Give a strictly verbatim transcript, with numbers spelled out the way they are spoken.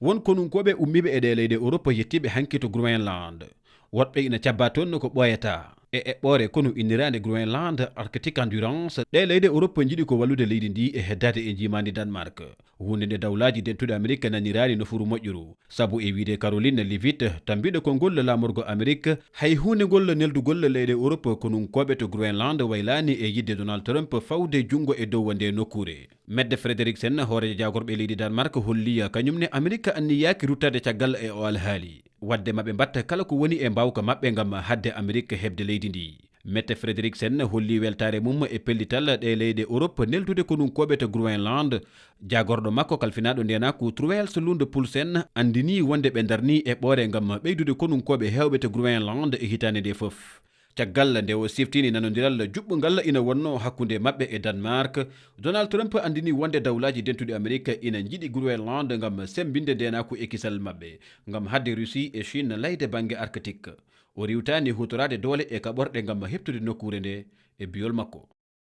Won konunkooɓe ummiiɓe e ɗee leyɗe Europe yettiiɓe hanki to Groenland. Woɗɓe ina cabbaa toon ko ɓooyataa. E eɓɓoore konu inniraande Groenland Arctic Endurance, ɗee leyɗe Europe njiɗi ko wallude leydi ndi e heddaade e njiimaandi Danemark. Huunde nde dawlaaji dentuɗi Amerik naniraani nofuru moƴƴuru. Sabu e wiyde Caroline Leavitt, tammbiiɗo konngol laamorgo Amerik, hay huunde ngol neldugol leyɗe Europe konunkooɓe to Groenland waylaani e yiɗde Donald Trump fawde junngo e dow ndee nokkuure. Mette Frederiksen, hooreejo jaagorɓe leydi Danemark, holli kañum ne Amerik anniyaaki ruttaade caggal e o alhaali. Waɗde maɓe mbaɗta kala ko woni e mbaawka maɓɓe ngam haɗde Amerik heɓde leydi ndi. Mette Frederiksen holli weltaare mum e pellital ɗee leyɗe Europe neldude konunkooɓe to Groenland. Jaagorɗo makko kalfinaaɗo ndeenaaku Truls Lund Poulsen anndinii wonde ɓe ndarnii eɓɓoore ngam ɓeydude konunkooɓe heewɓe to Groenland e hitaande nde fof. Caggal nde o siftini nanondiral juɓɓungal ina wonnoo hakkunde maɓɓe e Danemark, Donald Trump anndinii wonde dawlaaji dentuɗi Amerik ina njiɗi Groenland ngam semmbinde ndeenaaku e kisal maɓɓe, ngam haɗde Russie e Chine layde bannge Arctique. O riiwtaani huutoraade doole e kaɓorɗe ngam heɓtude nokkuure nde, e biol makko.